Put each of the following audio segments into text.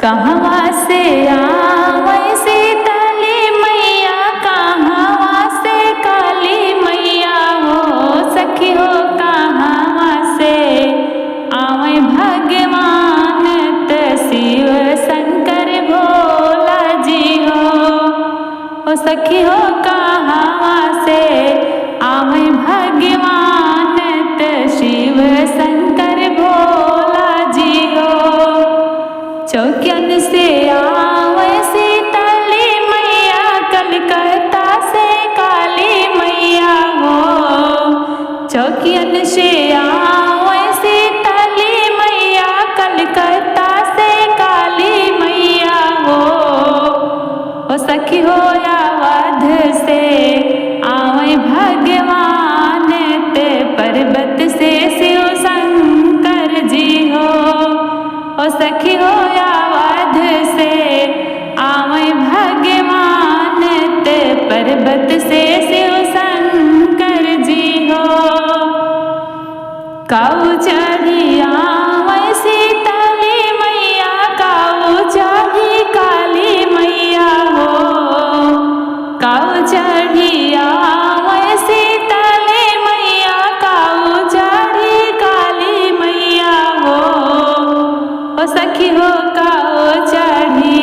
कहवा से आवै सीतली मैया, कहवा से काली मैया हो सखी हो, कहवा से आवै भगवान त शिव शंकर भोला जी हो सखी हो, कहवा से आवै भगवान त शिव शंकर भोला जी हो। चौकियन से आवे सीतली मैया, कलकत्ता से काली मैया हो। चौकियन से आवे सीतली मैया, कलकत्ता से काली मैया हो। ओ सखी हो अवध से आवे भगवान ते पर्वत से शिव शंकर जी हो। ओ सखी हो अवध से आवे भगवान ते पर्वत से शिव शंकर जी हो। काऊ चढ़ी आवे सीतली मैया, काऊ चढ़ी काली मैया हो। काऊ चढ़ी आवे सीतली मैया, काऊ चढ़ी काली मैया हो। ओ सखी हो काऊ चढ़ी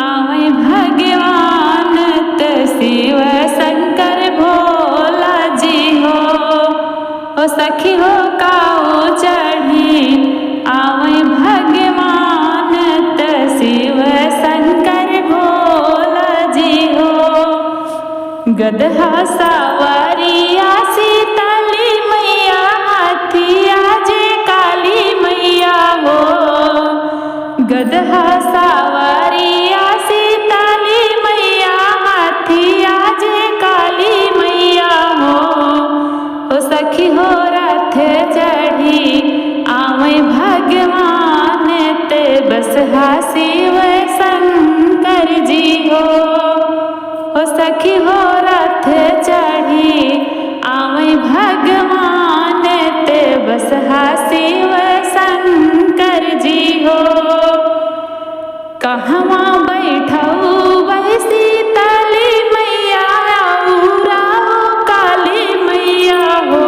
आवे भगवान त शिव शंकर भोला जी हो। ओ सखी हो काऊ चढ़ी आवे भगवान त शिव शंकर भोला जी हो। गदहा सवारिया सीतली मैया, हाथिया जे काली मैया हो। गदहा सवारिया सीतली मैया, हाथिया जे काली मैया हो। ओ सखी हो रथ चढ़ी आवे भगवान ते बसहा शिव शंकर जी हो। ओ सखी हो रथ चढ़ी आवे भगवान ते बसहा शिव शंकर जी हो। कहवा बैठऊ वही सीतली मैया, काली मैया हो।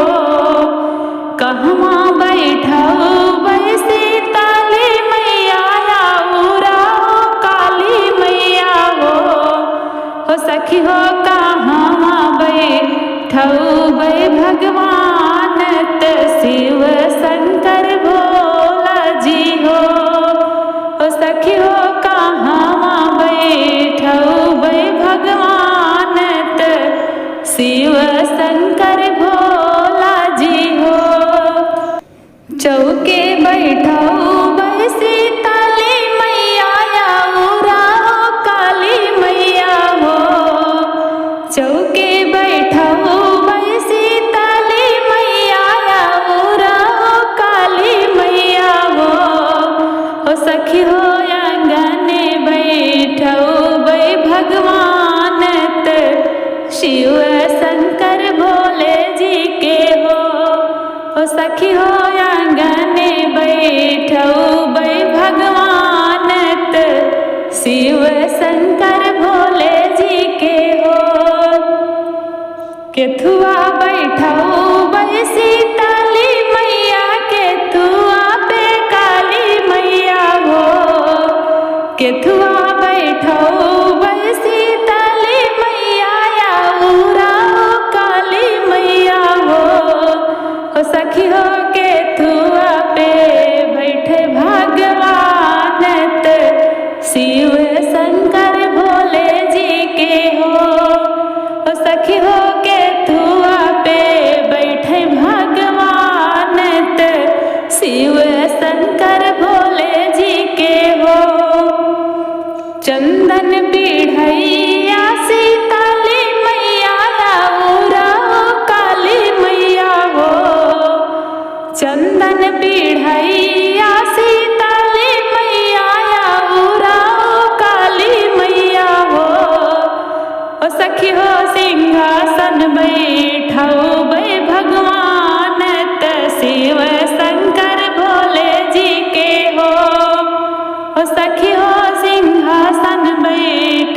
कहवा बैठऊ वही सीतली मैया, काली मैया हो। हो सखी हो कहवा बैठऊ बै भगवान त शिव शंकर भोला जी हो। ओ सखी हो कहवा बैठऊ बै भगवान त शिव शंकर भोला जी हो। चौके बैठऊ बै सीतली मैया, काली मैया हो। चौके बैठऊ बै सीतली मैया, काली मैया हो। ओ सखी हो आंगन बैठऊ बै भगवान त शिव शंकर भोले जी के हो। ओ सखी हो आंगन बैठऊ बै भगवान त शिव शंकर भोले जी के हो। केथुआ बैठऊ बै सीतली मैया, केथुआ पे काली मैया हो। केथुआ बैठऊ बै सीतली मैया, काली मैया हो। ओ सखी हो केथुआ पे बैठे भगवान त शिव शंकर भोले जी के हो। ओ सखी हो केथुआ पे बैठे भगवान त शिव शंकर भोले जी के हो। चंदन पिढ़ैया सीतली मैया, काली मैया हो। चंदन पिढ़ैया सीतली मैया, काली मैया हो। ओ सखी हो सिंहासन बैठऊ बै भगवान त शिव शंकर भोले जी के हो। ओ सखी हो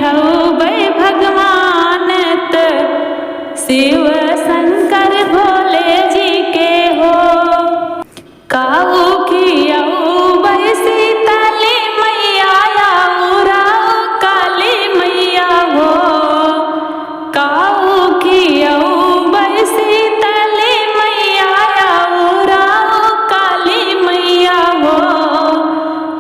बैठौबै भगवान त शिव शंकर भोले जी के हो। काऊ खियौबै सीतली मैया आऊ राऊ काली मैया हो। काऊ खियौबै सीतली मैया आऊ राऊ काली मैया हो।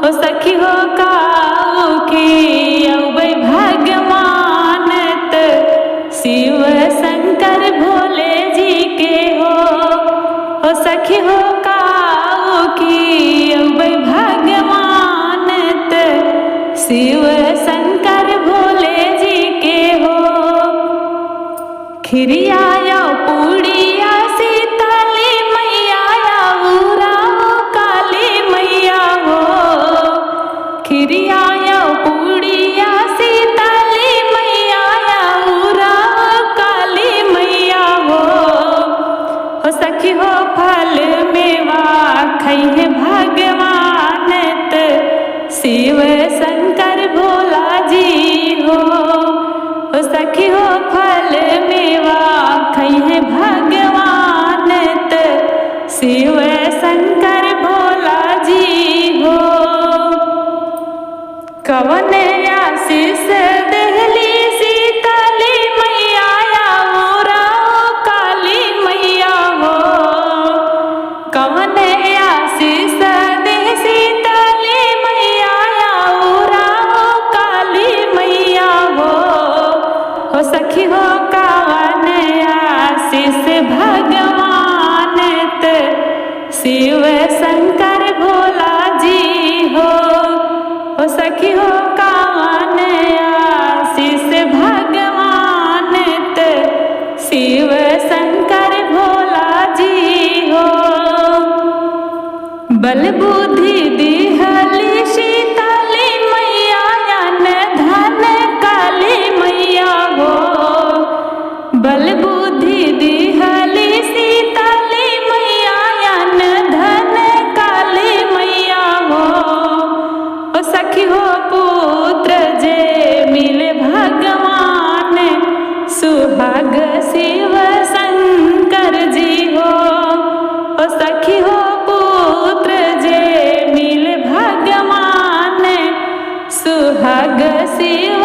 हो सखी हो काऊ खियौबै भगवान त शिव शंकर भोले जी के हो। हो सखी हो काऊ खियौबै भगवान त शिव शंकर भोले जी के हो। खिरिया पूड़िया सीतली मैया आऊ राऊ काली मैया हो। खिरिया पूड़िया सीतली मैया आऊ राऊ काली मैया हो। हो सखी हो फल मेवा खैहे भगवान त शिव शंकर भोला जी हो। हो सखी हो फल मेवा खैहे भगवान त शिव शंकर भोला जी हो। कवन आशीष देहली सीतली मैया आऊ राऊ काली मैया हो। कवन आशीष देह सीतली मैया आऊ राऊ काली मैया हो। हो सखी हो कवन आशीष भगवान त शिव शंकर भोला जी हो। हो सखी हो कवन आशीष भगवान त शिव शंकर भोला जी हो। बल बुद्धि दिहली सीतली मैया अन धन काली मैया हो। बल बुद्धि दिहली सीतली मैया अन धन काली मैया हो। ओ सखी हो पुत्र जे मिले भगवान सुहाग शिव शंकर जी हो। ओ सखी हो पुत्र जे मिले भगवान सुहाग शिव